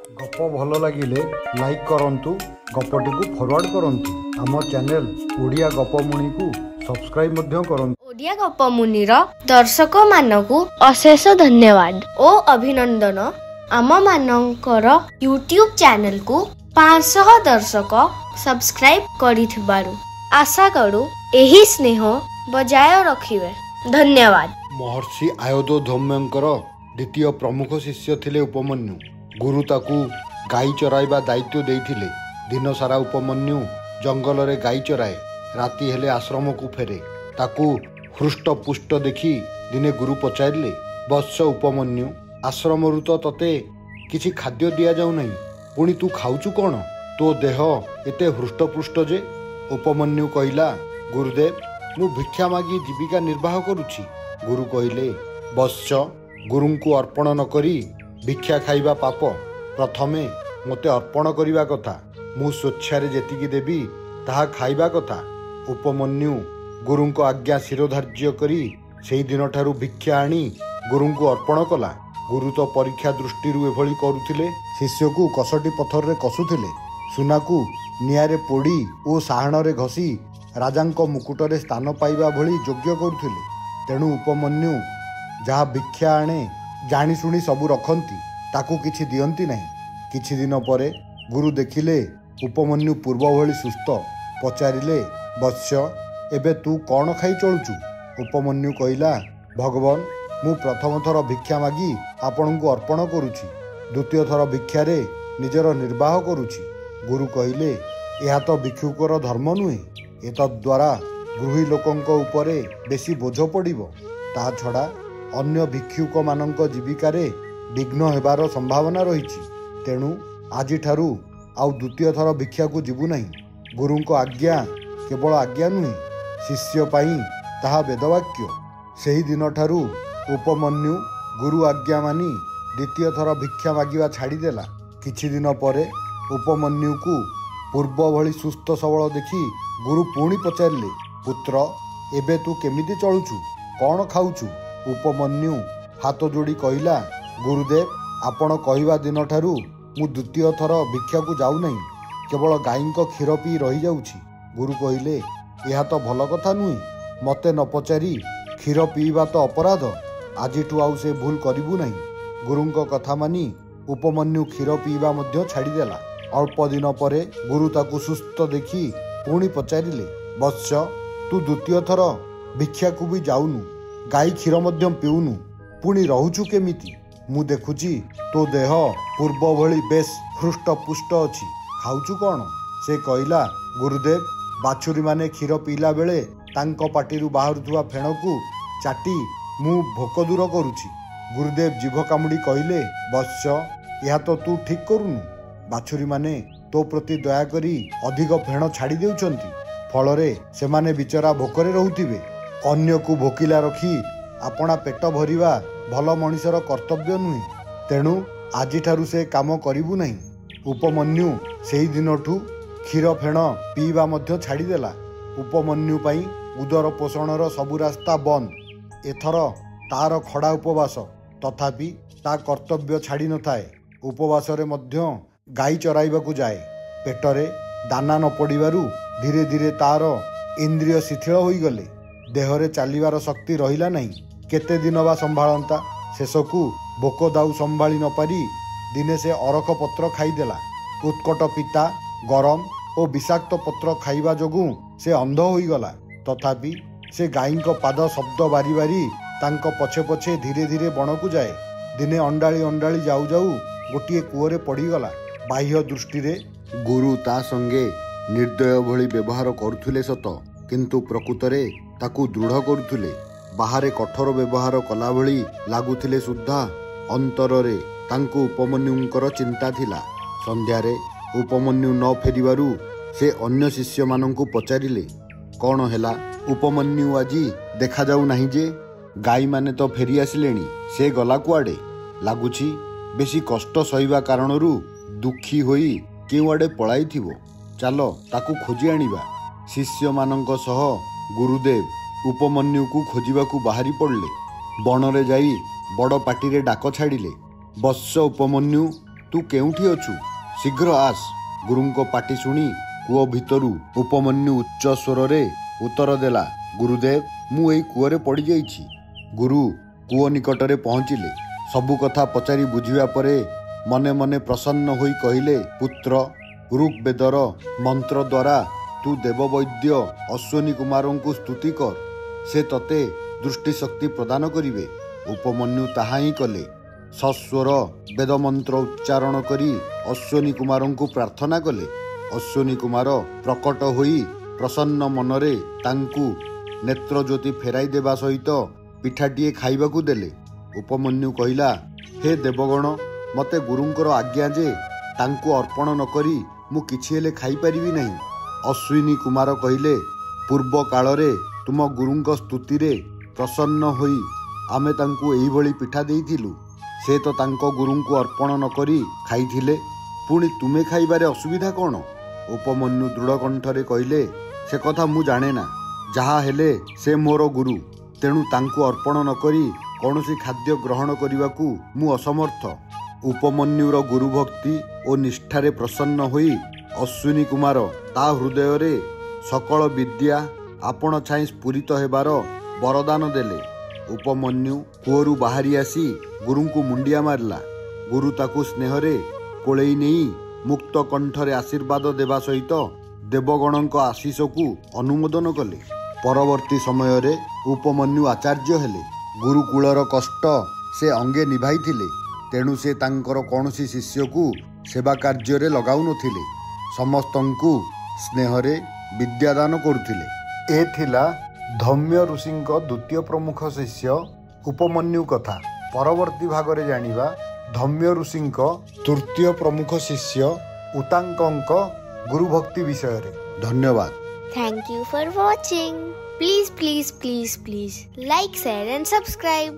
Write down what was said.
ଗପ ଭଲ ଲାଗିଲେ ଲାଇକ୍ କରନ୍ତୁ, ଗପଟିକୁ ଫରୱାର୍ଡ଼ କରନ୍ତୁ। ଆମ ଚ୍ୟାନେଲ ଓଡ଼ିଆ ଗପମୁଣିକୁ ସବସ୍କ୍ରାଇବ୍ ମଧ୍ୟ କରନ୍ତୁ। ଓଡ଼ିଆ ଗପମୁନିର ଦର୍ଶକମାନଙ୍କୁ ଅଶେଷ ଧନ୍ୟବାଦ ଓ ଅଭିନନ୍ଦନ। ଆମମାନଙ୍କର ୟୁଟ୍ୟୁବ୍ ଚ୍ୟାନେଲକୁ 500 ଦର୍ଶକ ସବସ୍କ୍ରାଇବ୍ କରିଥିବାରୁ ଆଶା କରୁ ଏହି ସ୍ନେହ ବଜାୟ ରଖିବେ। ଧନ୍ୟବାଦ। ମହର୍ଷି ଆୟୋଦଧୌମ୍ୟଙ୍କର ଦ୍ୱିତୀୟ ପ୍ରମୁଖ ଶିଷ୍ୟ ଥିଲେ ଉପମନ୍ୟୁ। ଗୁରୁ ତାକୁ ଗାଈ ଚରାଇବା ଦାୟିତ୍ୱ ଦେଇଥିଲେ। ଦିନସାରା ଉପମନ୍ୟୁ ଜଙ୍ଗଲରେ ଗାଈ ଚରାଏ, ରାତି ହେଲେ ଆଶ୍ରମକୁ ଫେରେ। ତାକୁ ହୃଷ୍ଟପୁଷ୍ଟ ଦେଖି ଦିନେ ଗୁରୁ ପଚାରିଲେ, ବତ୍ସ ଉପମନ୍ୟୁ, ଆଶ୍ରମରୁ ତ ତତେ କିଛି ଖାଦ୍ୟ ଦିଆଯାଉନାହିଁ, ପୁଣି ତୁ ଖାଉଛୁ କ'ଣ? ତୋ ଦେହ ଏତେ ହୃଷ୍ଟପୁଷ୍ଟ ଯେ? ଉପମନ୍ୟୁ କହିଲା, ଗୁରୁଦେବ, ମୁଁ ଭିକ୍ଷା ମାଗି ଜୀବିକା ନିର୍ବାହ କରୁଛି। ଗୁରୁ କହିଲେ, ବତ୍ସ, ଗୁରୁଙ୍କୁ ଅର୍ପଣ ନ କରି ଭିକ୍ଷା ଖାଇବା ପାପ। ପ୍ରଥମେ ମୋତେ ଅର୍ପଣ କରିବା କଥା। ମୁଁ ସ୍ୱେଚ୍ଛାରେ ଯେତିକି ଦେବି ତାହା ଖାଇବା କଥା। ଉପମନ୍ୟୁ ଗୁରୁଙ୍କ ଆଜ୍ଞା ଶିରୋଧାର୍ଯ୍ୟ କରି ସେହି ଦିନଠାରୁ ଭିକ୍ଷା ଆଣି ଗୁରୁଙ୍କୁ ଅର୍ପଣ କଲା। ଗୁରୁ ତ ପରୀକ୍ଷା ଦୃଷ୍ଟିରୁ ଏଭଳି କରୁଥିଲେ। ଶିଷ୍ୟକୁ କଷଟି ପଥରରେ କଷୁଥିଲେ, ସୁନାକୁ ନିଆଁରେ ପୋଡ଼ି ଓ ସାହାଣରେ ଘଷି ରାଜାଙ୍କ ମୁକୁଟରେ ସ୍ଥାନ ପାଇବା ଭଳି ଯୋଗ୍ୟ କରୁଥିଲେ। ତେଣୁ ଉପମନ୍ୟୁ ଯାହା ଭିକ୍ଷା ଆଣେ ଜାଣିଶୁଣି ସବୁ ରଖନ୍ତି, ତାକୁ କିଛି ଦିଅନ୍ତି ନାହିଁ। କିଛି ଦିନ ପରେ ଗୁରୁ ଦେଖିଲେ ଉପମନ୍ୟୁ ପୂର୍ବ ଭଳି ସୁସ୍ଥ। ପଚାରିଲେ, ବତ୍ସ, ଏବେ ତୁ କ'ଣ ଖାଇ ଚଳୁଛୁ? ଉପମନ୍ୟୁ କହିଲା, ଭଗବାନ, ମୁଁ ପ୍ରଥମ ଥର ଭିକ୍ଷା ମାଗି ଆପଣଙ୍କୁ ଅର୍ପଣ କରୁଛି, ଦ୍ୱିତୀୟ ଥର ଭିକ୍ଷାରେ ନିଜର ନିର୍ବାହ କରୁଛି। ଗୁରୁ କହିଲେ, ଏହା ତ ଭିକ୍ଷୁକର ଧର୍ମ ନୁହେଁ। ଏତଦ୍ୱାରା ଗୃହୀ ଲୋକଙ୍କ ଉପରେ ବେଶୀ ବୋଝ ପଡ଼ିବ। ତା ଛଡ଼ା ଅନ୍ୟ ଭିକ୍ଷୁକମାନଙ୍କ ଜୀବିକାରେ ବିଘ୍ନ ହେବାର ସମ୍ଭାବନା ରହିଛି। ତେଣୁ ଆଜିଠାରୁ ଆଉ ଦ୍ୱିତୀୟ ଥର ଭିକ୍ଷାକୁ ଯିବୁ ନାହିଁ। ଗୁରୁଙ୍କ ଆଜ୍ଞା କେବଳ ଆଜ୍ଞା ନୁହେଁ, ଶିଷ୍ୟ ପାଇଁ ତାହା ବେଦବାକ୍ୟ। ସେହି ଦିନଠାରୁ ଉପମନ୍ୟୁ ଗୁରୁ ଆଜ୍ଞା ମାନି ଦ୍ୱିତୀୟ ଥର ଭିକ୍ଷା ମାଗିବା ଛାଡ଼ିଦେଲା। କିଛି ଦିନ ପରେ ଉପମନ୍ୟୁକୁ ପୂର୍ବ ଭଳି ସୁସ୍ଥ ସବଳ ଦେଖି ଗୁରୁ ପୁଣି ପଚାରିଲେ, ପୁତ୍ର, ଏବେ ତୁ କେମିତି ଚଳୁଛୁ, କ'ଣ ଖାଉଛୁ? ଉପମନ୍ୟୁ ହାତ ଯୋଡ଼ି କହିଲା, ଗୁରୁଦେବ, ଆପଣ କହିବା ଦିନଠାରୁ ମୁଁ ଦ୍ୱିତୀୟ ଥର ଭିକ୍ଷାକୁ ଯାଉନାହିଁ, କେବଳ ଗାଈଙ୍କ କ୍ଷୀର ପିଇ ରହିଯାଉଛି। ଗୁରୁ କହିଲେ, ଏହା ତ ଭଲ କଥା ନୁହେଁ। ମୋତେ ନ ପଚାରି କ୍ଷୀର ପିଇବା ତ ଅପରାଧ। ଆଜିଠୁ ଆଉ ସେ ଭୁଲ କରିବୁ ନାହିଁ। ଗୁରୁଙ୍କ କଥା ମାନି ଉପମନ୍ୟୁ କ୍ଷୀର ପିଇବା ମଧ୍ୟ ଛାଡ଼ିଦେଲା। ଅଳ୍ପ ଦିନ ପରେ ଗୁରୁ ତାକୁ ସୁସ୍ଥ ଦେଖି ପୁଣି ପଚାରିଲେ, ବତ୍ସ, ତୁ ଦ୍ୱିତୀୟ ଥର ଭିକ୍ଷାକୁ ବି ଯାଉନୁ, ଗାଈ କ୍ଷୀର ମଧ୍ୟ ପିଉନୁ, ପୁଣି ରହୁଛୁ କେମିତି? ମୁଁ ଦେଖୁଛି ତୋ ଦେହ ପୂର୍ବ ଭଳି ବେଶ ହୃଷ୍ଟପୁଷ୍ଟ ଅଛି, ଖାଉଛୁ କ'ଣ? ସେ କହିଲା, ଗୁରୁଦେବ, ବାଛୁରୀମାନେ କ୍ଷୀର ପିଇଲା ବେଳେ ତାଙ୍କ ପାଟିରୁ ବାହାରୁଥିବା ଫେଣକୁ ଚାଟି ମୁଁ ଭୋକ ଦୂର କରୁଛି। ଗୁରୁଦେବ ଜିଭ କାମୁଡ଼ି କହିଲେ, ବତ୍ସ, ଏହା ତ ତୁ ଠିକ୍ କରୁନୁ। ବାଛୁରୀମାନେ ତୋ ପ୍ରତି ଦୟାକରି ଅଧିକ ଫେଣ ଛାଡ଼ି ଦେଉଛନ୍ତି, ଫଳରେ ସେମାନେ ବିଚରା ଭୋକରେ ରହୁଥିବେ। ଅନ୍ୟକୁ ଭୋକିଲା ରଖି ଆପଣା ପେଟ ଭରିବା ଭଲ ମଣିଷର କର୍ତ୍ତବ୍ୟ ନୁହେଁ। ତେଣୁ ଆଜିଠାରୁ ସେ କାମ କରିବୁ ନାହିଁ। ଉପମନ୍ୟୁ ସେହି ଦିନଠୁ କ୍ଷୀର ଫେଣ ପିଇବା ମଧ୍ୟ ଛାଡ଼ିଦେଲା। ଉପମନ୍ୟୁ ପାଇଁ ଉଦର ପୋଷଣର ସବୁ ରାସ୍ତା ବନ୍ଦ। ଏଥର ତାର ଖଡ଼ା ଉପବାସ। ତଥାପି ତା କର୍ତ୍ତବ୍ୟ ଛାଡ଼ି ନଥାଏ। ଉପବାସରେ ମଧ୍ୟ ଗାଈ ଚରାଇବାକୁ ଯାଏ। ପେଟରେ ଦାନା ନ ପଡ଼ିବାରୁ ଧୀରେ ଧୀରେ ତାର ଇନ୍ଦ୍ରିୟ ଶିଥିଳ ହୋଇଗଲେ। ଦେହରେ ଚାଲିବାର ଶକ୍ତି ରହିଲା ନାହିଁ। କେତେ ଦିନ ବା ସମ୍ଭାଳନ୍ତା? ଶେଷକୁ ଭୋକ ଦାଉ ସମ୍ଭାଳି ନପାରି ଦିନେ ସେ ଅରଖ ପତ୍ର ଖାଇଦେଲା। ଉତ୍କଟ ପିତା, ଗରମ ଓ ବିଷାକ୍ତ ପତ୍ର ଖାଇବା ଯୋଗୁଁ ସେ ଅନ୍ଧ ହୋଇଗଲା। ତଥାପି ସେ ଗାଈଙ୍କ ପାଦ ଶବ୍ଦ ବାରି ବାରି ତାଙ୍କ ପଛେ ପଛେ ଧୀରେ ଧୀରେ ବଣକୁ ଯାଏ। ଦିନେ ଅଣ୍ଡାଳି ଅଣ୍ଡାଳି ଯାଉ ଯାଉ ଗୋଟିଏ କୂଅରେ ପଡ଼ିଗଲା। ବାହ୍ୟ ଦୃଷ୍ଟିରେ ଗୁରୁ ତା ସଙ୍ଗେ ନିର୍ଦ୍ଦୟ ଭଳି ବ୍ୟବହାର କରୁଥିଲେ ସତ, କିନ୍ତୁ ପ୍ରକୃତରେ ତାକୁ ଦୃଢ଼ କରୁଥିଲେ। ବାହାରେ କଠୋର ବ୍ୟବହାର କଲା ଭଳି ଲାଗୁଥିଲେ ସୁଦ୍ଧା ଅନ୍ତରରେ ତାଙ୍କୁ ଉପମନ୍ୟୁଙ୍କର ଚିନ୍ତା ଥିଲା। ସନ୍ଧ୍ୟାରେ ଉପମନ୍ୟୁ ନ ଫେରିବାରୁ ସେ ଅନ୍ୟ ଶିଷ୍ୟମାନଙ୍କୁ ପଚାରିଲେ, କ'ଣ ହେଲା, ଉପମନ୍ୟୁ ଆଜି ଦେଖାଯାଉ ନାହିଁ ଯେ? ଗାଈମାନେ ତ ଫେରି ଆସିଲେଣି, ସେ ଗଲା କୁଆଡ଼େ? ଲାଗୁଛି ବେଶୀ କଷ୍ଟ ସହିବା କାରଣରୁ ଦୁଃଖୀ ହୋଇ କେଉଁଆଡ଼େ ପଳାଇଥିବ। ଚାଲ ତାକୁ ଖୋଜି ଆଣିବା। ଶିଷ୍ୟମାନଙ୍କ ସହ ଗୁରୁଦେବ ଉପମନ୍ୟୁକୁ ଖୋଜିବାକୁ ବାହାରି ପଡ଼ିଲେ। ବଣରେ ଯାଇ ବଡ଼ ପାଟିରେ ଡାକ ଛାଡ଼ିଲେ, ବତ୍ସ ଉପମନ୍ୟୁ, ତୁ କେଉଁଠି ଅଛୁ? ଶୀଘ୍ର ଆସ। ଗୁରୁଙ୍କ ପାଟି ଶୁଣି କୂଅ ଭିତରୁ ଉପମନ୍ୟୁ ଉଚ୍ଚ ସ୍ୱରରେ ଉତ୍ତର ଦେଲା, ଗୁରୁଦେବ, ମୁଁ ଏଇ କୂଅରେ ପଡ଼ିଯାଇଛି। ଗୁରୁ କୂଅ ନିକଟରେ ପହଞ୍ଚିଲେ। ସବୁ କଥା ପଚାରି ବୁଝିବା ପରେ ମନେ ମନେ ପ୍ରସନ୍ନ ହୋଇ କହିଲେ, ପୁତ୍ର, ଋଗ୍ବେଦର ମନ୍ତ୍ର ଦ୍ୱାରା ତୁ ଦେବବୈଦ୍ୟ ଅଶ୍ୱିନୀ କୁମାରଙ୍କୁ ସ୍ତୁତି କର, ସେ ତତେ ଦୃଷ୍ଟିଶକ୍ତି ପ୍ରଦାନ କରିବେ। ଉପମନ୍ୟୁ ତାହା ହିଁ କଲେ। ସସ୍ୱର ବେଦମନ୍ତ୍ର ଉଚ୍ଚାରଣ କରି ଅଶ୍ୱିନୀ କୁମାରଙ୍କୁ ପ୍ରାର୍ଥନା କଲେ। ଅଶ୍ୱିନୀ କୁମାର ପ୍ରକଟ ହୋଇ ପ୍ରସନ୍ନ ମନରେ ତାଙ୍କୁ ନେତ୍ରଜ୍ୟୋତି ଫେରାଇ ଦେବା ସହିତ ପିଠାଟିଏ ଖାଇବାକୁ ଦେଲେ। ଉପମନ୍ୟୁ କହିଲା, ହେ ଦେବଗଣ, ମୋତେ ଗୁରୁଙ୍କର ଆଜ୍ଞା ଯେ ତାଙ୍କୁ ଅର୍ପଣ ନ କରି ମୁଁ କିଛି ହେଲେ ଖାଇପାରିବି ନାହିଁ। ଅଶ୍ୱିନୀ କୁମାର କହିଲେ, ପୂର୍ବ କାଳରେ ତୁମ ଗୁରୁଙ୍କ ସ୍ତୁତିରେ ପ୍ରସନ୍ନ ହୋଇ ଆମେ ତାଙ୍କୁ ଏହିଭଳି ପିଠା ଦେଇଥିଲୁ। ସେ ତ ତାଙ୍କ ଗୁରୁଙ୍କୁ ଅର୍ପଣ ନ କରି ଖାଇଥିଲେ, ପୁଣି ତୁମେ ଖାଇବାରେ ଅସୁବିଧା କ'ଣ? ଉପମନ୍ୟୁ ଦୃଢ଼ କଣ୍ଠରେ କହିଲେ, ସେ କଥା ମୁଁ ଜାଣେ ନା। ଯାହା ହେଲେ ସେ ମୋର ଗୁରୁ, ତେଣୁ ତାଙ୍କୁ ଅର୍ପଣ ନ କରି କୌଣସି ଖାଦ୍ୟ ଗ୍ରହଣ କରିବାକୁ ମୁଁ ଅସମର୍ଥ। ଉପମନ୍ୟୁର ଗୁରୁଭକ୍ତି ଓ ନିଷ୍ଠାରେ ପ୍ରସନ୍ନ ହୋଇ ଅଶ୍ୱିନୀ କୁମାର ତା ହୃଦୟରେ ସକଳ ବିଦ୍ୟା ଆପଣ ଛାଇଁ ସ୍ଫୁରିତ ହେବାର ବରଦାନ ଦେଲେ। ଉପମନ୍ୟୁ କୂଅରୁ ବାହାରି ଆସି ଗୁରୁଙ୍କୁ ମୁଣ୍ଡିଆ ମାରିଲା। ଗୁରୁ ତାକୁ ସ୍ନେହରେ କୋଳେଇ ନେଇ ମୁକ୍ତ କଣ୍ଠରେ ଆଶୀର୍ବାଦ ଦେବା ସହିତ ଦେବଗଣଙ୍କ ଆଶିଷକୁ ଅନୁମୋଦନ କଲେ। ପରବର୍ତ୍ତୀ ସମୟରେ ଉପମନ୍ୟୁ ଆଚାର୍ଯ୍ୟ ହେଲେ। ଗୁରୁକୁଳର କଷ୍ଟ ସେ ଅଙ୍ଗେ ନିଭାଇଥିଲେ, ତେଣୁ ସେ ତାଙ୍କର କୌଣସି ଶିଷ୍ୟକୁ ସେବା କାର୍ଯ୍ୟରେ ଲଗାଉନଥିଲେ। ସମସ୍ତଙ୍କୁ ସ୍ନେହରେ ବିଦ୍ୟାଦାନ କରୁଥିଲେ। ଏ ଥିଲା ଧୌମ୍ୟ ଋଷିଙ୍କ ଦ୍ୱିତୀୟ ପ୍ରମୁଖ ଶିଷ୍ୟ ଉପମନ୍ୟୁ କଥା। ପରବର୍ତ୍ତୀ ଭାଗରେ ଜାଣିବା ଧୌମ୍ୟ ଋଷିଙ୍କ ତୃତୀୟ ପ୍ରମୁଖ ଶିଷ୍ୟ ଉତାଙ୍କଙ୍କ ଗୁରୁଭକ୍ତି ବିଷୟରେ। ଧନ୍ୟବାଦ। Thank you for watching. Please, please, please, please like, share and subscribe.